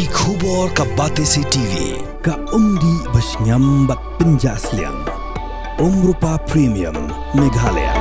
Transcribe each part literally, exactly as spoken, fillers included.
Ki khubor ka Batesi T V. Ka umdih ba shngiam bad pynjah sliang. Umrupa Premium Meghalaya.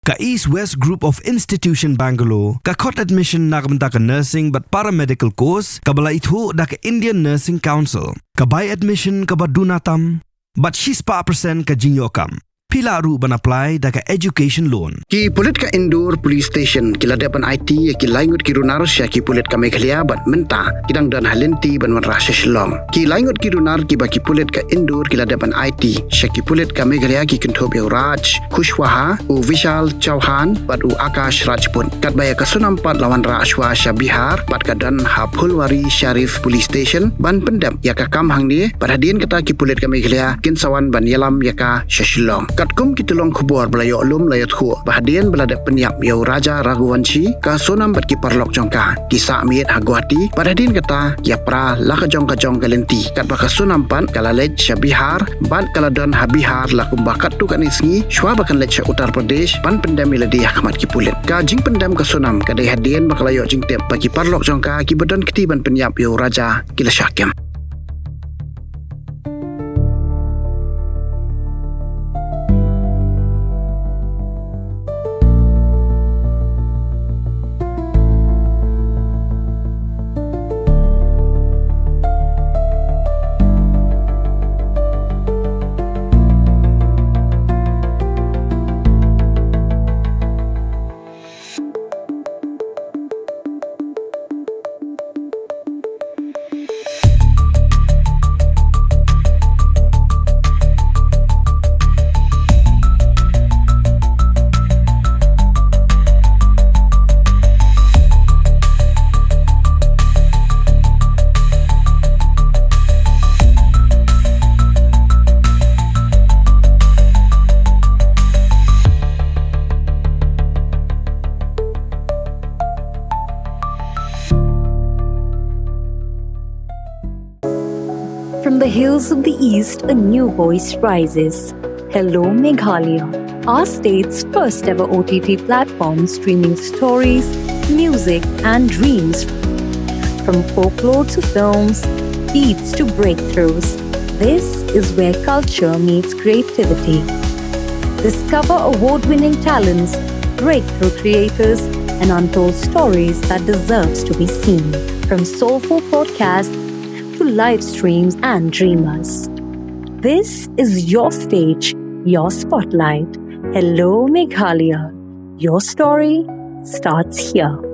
Ka East West Group of Institution Bangalore ka khot admission na ka bynta ka nursing bad paramedical course kaba la ithuh da ka Indian Nursing Council. Ka bai admission kaba duna tam bad shispah percent ka jingïoh kam. Phi lah ruh ban apply da ka education loan. Ki pulit ka Indore Police Station ki la dep ban aiti ïa ki lai ngut ki runar sha ki pulit ka Meghalaya bad mynta ki dang don ha lynti ban wanrah sha Shillong. Ki lai ngut ki runar kiba ki pulit ka Indore ki la dep ban aiti sha ki pulit ka Meghalaya ki kynthup ïa u Raj Kushwaha, u Vishal Chauhan bad u Akash Rajput. Katba ïa ka Sonam pat la wanrah shuwa sha Bihar bad ka don ha Phulwari Sharif Police Station ban pyndep ïa ka kam hangne, bad hadien kata ki pulit ka Meghalaya kin sa wan ban ïalam ïa ka sha Shillong. Katkum ki tyllong khubor ba la ïoh lum la ïathuh ba hadien ba la dep pynïap ïa u Raja Raghuvanshi, ka Sonam bad ki paralok jong ka ki sah miet ha Guwahati, bad hadien kata ki ïapra la ka jong ka jong ka lynti. Katba ka Sonam pat ka la leit sha Bihar bad ka la don ha Bihar la kumba katto katne sngi shuwa ba kan leit sha Uttar Pradesh ban pyndem ïa lade ha khmat ki pulit. Ka jingpyndem ka Sonam ka dei hadien ba ka la ïoh jingtip ba ki paralok jong ka kiba don kti ban pynïap ïa u Raja ki la shah kem. From the hills of the East, a new voice rises. Hello Meghalaya, our state's first ever O T T platform streaming stories, music, and dreams. From folklore to films, beats to breakthroughs, this is where culture meets creativity. Discover award winning talents, breakthrough creators, and untold stories that deserves to be seen. From soulful podcasts to live streams and dreamers. This is your stage, your spotlight. Hello Meghalaya. Your story starts here.